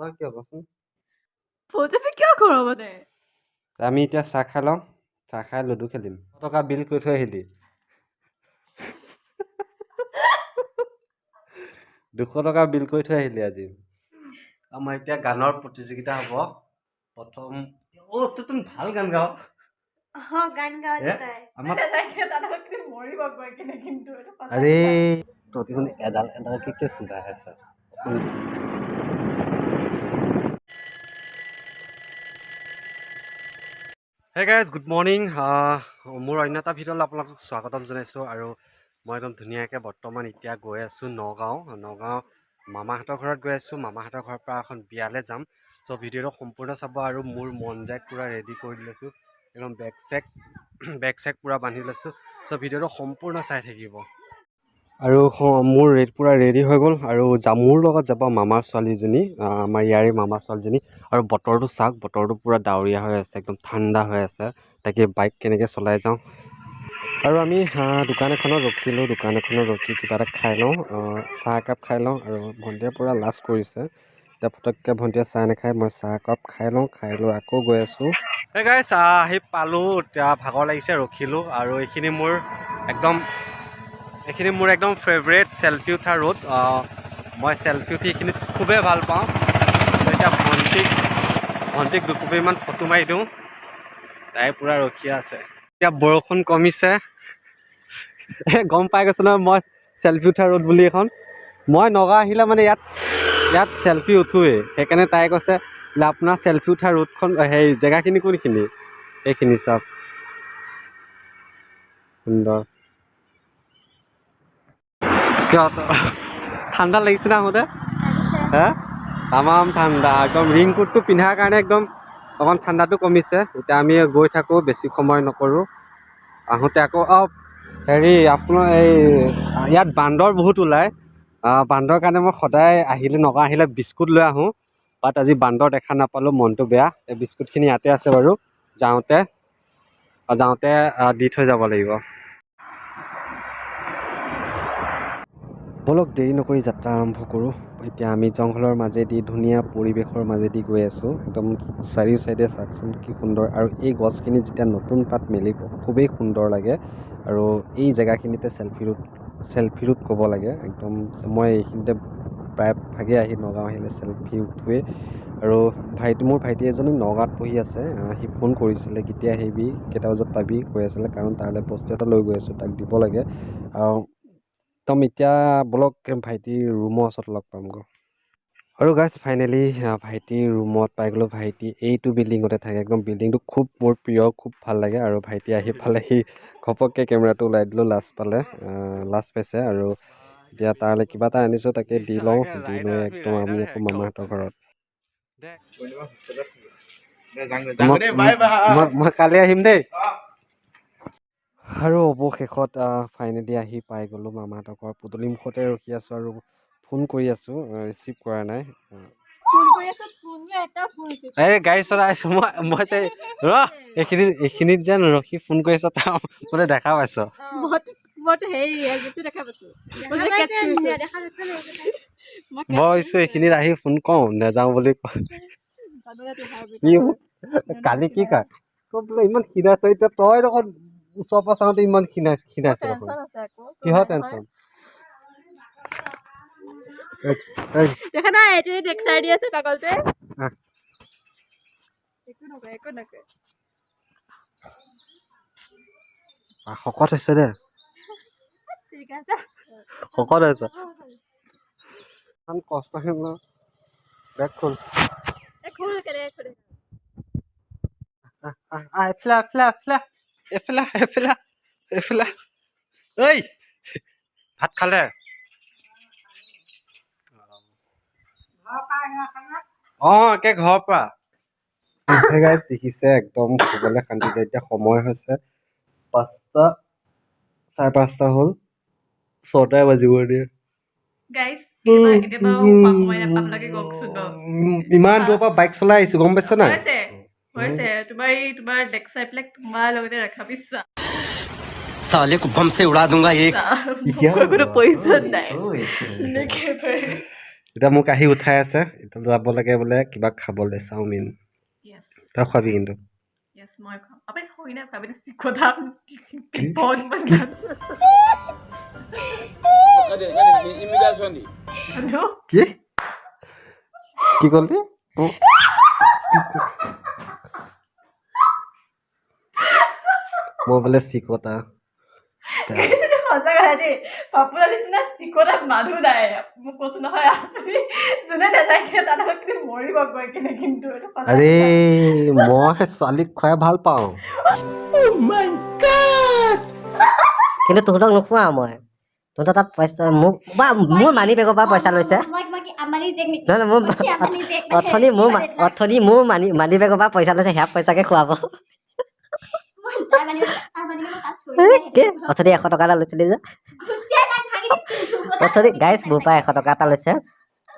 ফটোৱা কিয় কচোন? ফটোৱামি কিয় কৰোঁ মানে? আমি এতিয়া চাহ খাই লওঁ, চাহ খাই লুডু খেলিম। টকা বিল কৰি থৈ আহিলি, 200 টকা বিল কৰি থৈ আহিলি আজি। আমাৰ এতিয়া গানৰ প্ৰতিযোগিতা হ'ব। প্ৰথম অ' তই তুমি ভাল গান গাৱ। অ, গান গাওঁ। হে? তাই আমাৰ মৰিব গৈ কিনে কিন্তু এইটো সঁচা। আৰে, তহঁতি মানে এডাল এডালকে কিয় চোবাই আছ? Hey guys, good morning. মোৰ অন্য এটা ভিডিঅ'লৈ আপোনালোকক স্বাগতম জনাইছোঁ। আৰু মই একদম ধুনীয়াকৈ বৰ্তমান এতিয়া গৈ আছোঁ নগাঁও। নগাঁও মামাহঁতৰ ঘৰত গৈ আছোঁ। মামাহঁতৰ ঘৰৰ পৰা এখন বিয়ালৈ যাম। চ' ভিডিঅ'টো সম্পূৰ্ণ চাব। আৰু মোৰ মন যায় পূৰা ৰেডি কৰি লৈছোঁ, একদম বেগ চেগ পূৰা বান্ধি লৈছোঁ। চ' ভিডিঅ'টো সম্পূৰ্ণ চাই থাকিব। আৰু মোৰ পূৰা ৰেডি হৈ গ'ল। আৰু মোৰ লগত যাব মামাৰ ছোৱালীজনী, আমাৰ ইয়াৰে মামাৰ ছোৱালীজনী। আৰু বতৰটো চাওক, বতৰটো পূৰা ডাৱৰীয়া হৈ আছে, একদম ঠাণ্ডা হৈ আছে। তাকে বাইক কেনেকৈ চলাই যাওঁ। আৰু আমি দোকান এখনত ৰখিলোঁ। দোকান এখনত ৰখি কিবা এটা খাই লওঁ, চাহ একাপ খাই লওঁ। আৰু ভণ্টিয়ে পূৰা লাজ কৰিছে। এতিয়া ফটককৈ ভণ্টিয়ে চাহ নাখায়, মই চাহ একাপ খাই লওঁ। খাই লৈ আকৌ গৈ আছোঁ। এই গাইছ, আহি পালোঁ। এতিয়া ভাগৰ লাগিছে, ৰখিলোঁ। আৰু এইখিনি মোৰ একদম ফেভৰেট চেলফি উঠা ৰোড। মই চেলফি উঠি এইখিনিত খুবেই ভাল পাওঁ। তো এতিয়া ভণ্টিক দুকপিমান ফটো মাৰি দিওঁ। তাই পূৰা ৰখি আছে। এতিয়া বৰষুণ কমিছে। এই গম পাই গৈছোঁ নহয় মই চেলফি উঠা ৰোড বুলি এইখন। মই নগাঁও আহিলে মানে ইয়াত ইয়াত চেলফি উঠোৱেই। সেইকাৰণে তাই কৈছে বোলে, আপোনাৰ চেলফি উঠা ৰোডখন, সেই জেগাখিনি কোনখিনি? এইখিনি চাওক, সুন্দৰ। কিয় ঠাণ্ডা লাগিছে না আহোঁতে? হে, তামাম ঠাণ্ডা। একদম ৰেইনকোটটো পিন্ধাৰ কাৰণে একদম অকণ ঠাণ্ডাটো কমিছে। এতিয়া আমি গৈ থাকোঁ, বেছি সময় নকৰোঁ। আহোঁতে আকৌ হেৰি, আপোনাৰ এই ইয়াত বান্দৰ বহুত ওলায়। বান্দৰ কাৰণে মই সদায় আহিলে, নগাঁও আহিলে বিস্কুট লৈ আহোঁ। বাট আজি বান্দৰ দেখা নাপালোঁ, মনটো বেয়া। এই বিস্কুটখিনি ইয়াতে আছে বাৰু, যাওঁতে যাওঁতে দি থৈ যাব লাগিব। ব'লক, দেৰি নকৰি যাত্ৰা আৰম্ভ কৰোঁ। এতিয়া আমি জংঘলৰ মাজেদি, ধুনীয়া পৰিৱেশৰ মাজেদি গৈ আছোঁ। একদম চাৰিও চাইডে চাওকচোন কি সুন্দৰ। আৰু এই গছখিনি যেতিয়া নতুন পাত মেলিব, খুবেই সুন্দৰ লাগে। আৰু এই জেগাখিনিতে চেলফি ৰুট ক'ব লাগে একদম। মই এইখিনিতে প্ৰায় ভাগেই আহি, নগাঁও আহিলে চেলফি উঠোৱেই। আৰু মোৰ ভাইটি এজনো নগাঁৱত পঢ়ি আছে। সি ফোন কৰিছিলে, কেতিয়া আহিবি, কেইটা বজাত পাবি কৈ আছিলে, কাৰণ তালৈ বস্তু এটা লৈ গৈ আছোঁ, তাক দিব লাগে। আৰু একদম এতিয়া ব'লক, ভাইটিৰ ৰুমৰ ওচৰত লগ পামগৈ। আৰু গাইজ, ফাইনেলি ভাইটিৰ ৰুমত পাই গ'লোঁ। ভাইটি এইটো বিল্ডিঙতে থাকে। একদম বিল্ডিংটো খুব মোৰ প্ৰিয়, খুব ভাল লাগে। আৰু ভাইটি আহি পালেহি, ঘপককৈ কেমেৰাটো ওলাই দিলোঁ, লাজ পালে, লাজ পাইছে। আৰু এতিয়া তালৈ কিবা এটা আনিছোঁ, তাকে দি লওঁ। দি লৈ একদম আমি আকৌ মামাহঁতৰ ঘৰত। মই কালি আহিম দেই। আৰু অৱশেষত ফাইনেলি আহি পাই গ'লোঁ মামাহঁতৰ ঘৰ। পদূলিমুখতে ৰখি আছোঁ আৰু ফোন কৰি আছোঁ, ৰিচিভ কৰা নাই। ফোন কৰি আছো, কোনো এটা ফোন ৰিচিভ এই গাড়ী চলাই আছোঁ মই। মই যে ৰ এইখিনিত যেন ৰখি ফোন কৰি আছ, তাৰ বোলে দেখা পাইছ। মইতো হেৰি হেলমেটটো দেখা পাইছো। দেখা পাইছে, নেদেখা নাছিল। মই মই ভাবিছোঁ এইখিনিত আহি ফোন কওঁ, নেযাওঁ বুলি কয়। কি কালি কি কয়, তই বোলে ইমান ক্ষীণাইছ। এতিয়া তই দেখোন ওচৰৰ পৰা চাওঁতে ইমান ক্ষীণাইছ দেখোন। টেনচন আছে আকৌ। কিহৰ টেনচন? দেখা নাই, এইটো লেকচাৰ দি আছে পাগলটোৱে। আহ। একো নকয়, একো নকয়। শকত হৈছে দে। ঠিক আছে। শকত হৈছে, ইমান কষ্ট ন। বেগ খোল। এই খোল, কেনেকে খোলে? আহ আহ, এইফালে এইফালে এইফালে এইফালে এইফালে এইফালে। ঐ, ভাত খালে? অঁ, একে ঘৰৰ পৰা। গাইজ, দেখিছে, একদম শুবলৈ শান্তি যায়। এতিয়া সময় হৈছে 5টা, 5:30 হ'ল, 6টাই বাজিব দিয়ে। গাইজ, কেতিয়াবা খোৱা সময় আপোনালোকে কওকচোন বাৰু। ইমান দূৰৰ পৰা বাইক চলাই আহিছো, গম পাইছ নাই? হৈছে হৈছে, তোমাৰ এই তোমাৰ লেকচাৰ বিলাক তোমাৰ লগতে ৰখা পিছা। साले को बम से उड़ा दूंगा एक। মোৰ কোনো প্ৰয়োজন নাই একেবাৰে। এতিয়া মোক আহি উঠাই আছে। এতিয়া যাব লাগে বোলে কিবা খাবলৈ, চাওমিন। য়েছ। তই খোৱাবি কিন্তু। য়েছ, মই খাম। अबे थोड़ी ना, अबे চিকতা বহুত মজা। হেল্ল'। কি কি ক'লি? মই বোলে চিকতা। সঁচা কথা দেই, পাপুলাৰ নিচিনা চিকতা মানুহ নাই। মোক কৈছো নহয়, আপুনি যোনে নাযায় তাত কিন্তু মৰিব গৈ কিনে কিন্তু। আৰে, মই ছোৱালীক খুৱাই ভাল পাওঁ। কিন্তু তহঁতক নোখোৱাওঁ মই। তহঁতৰ তাত পইচা মোক বা মোৰ মানি বেগৰ পৰা পইচা লৈছে। নহয়, মোৰ অথনি মোৰ অথনি মোৰ মানি বেগৰ পৰা পইচা লৈছে, সেয়া পইচাকে খুৱাব। অথনি 100 টকা এটা লৈছিলি যে অথনি। গাইছ, মোৰ পৰা 100 টকা এটা লৈছে,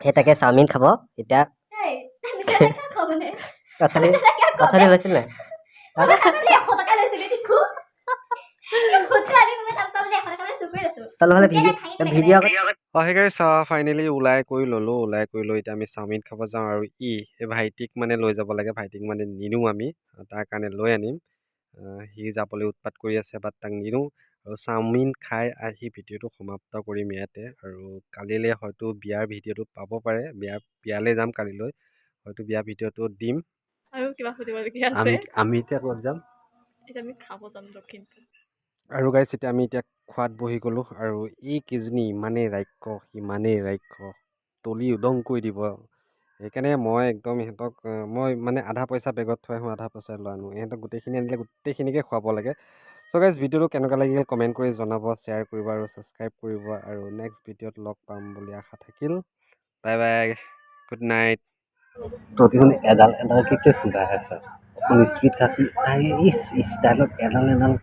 সেই তাকে চাওমিন খাব এতিয়া। অথনি লৈছিল নাই? 100 টকা লৈছিলি? তই নহ'লে ভিডিঅ'। অঁ, সেই গাইছ, ফাইনেলি ওলাই কৰি ল'লোঁ। ওলাই কৰি লৈ এতিয়া আমি চাওমিন খাব যাওঁ। আৰু এই ভাইটিক মানে লৈ যাব লাগে। ভাইটিক মানে নিনিওঁ আমি, তাৰ কাৰণে লৈ আনিম। সি যাবলৈ উৎপাত কৰি আছে, বাট তাক নিনিওঁ। আৰু চাওমিন খাই আহি ভিডিঅ'টো সমাপ্ত কৰিম ইয়াতে। আৰু কালিলৈ হয়তো বিয়াৰ ভিডিঅ'টো পাব পাৰে। বিয়ালৈ যাম কালিলৈ, হয়তো বিয়া ভিডিঅ'টো দিম। আৰু কিবা সুধিবলগীয়া আছে? আমি এতিয়া ক'ত যাম? এতিয়া আমি খাব যাম লখিমপুৰ। আৰু গাইছ, এতিয়া আমি এতিয়া খোৱাত বহি গ'লোঁ। আৰু এইকেইজনী ইমানেই ৰাক্ষস, ইমানেই ৰাক্ষস, তলি উদং কৰি দিব। সেইকাৰণে মই একদম ইহঁতক মই মানে আধা পইচা বেগত থৈ আহোঁ, আধা পইচা লৈ আনো। ইহঁতক গোটেইখিনি আনিলে গোটেইখিনিকে খুৱাব লাগে। চ' গাইজ, ভিডিঅ'টো কেনেকুৱা লাগিল কমেণ্ট কৰি জনাব, শ্বেয়াৰ কৰিব আৰু ছাবস্ক্ৰাইব কৰিব। আৰু নেক্সট ভিডিঅ'ত লগ পাম বুলি আশা থাকিল। Bye bye, good night. তহঁতি মানে এডাল এডালকে কিয় চোবাই আছ? অকণ স্পীড খাচোন। তাই এই ষ্টাইলত এডাল এডাল।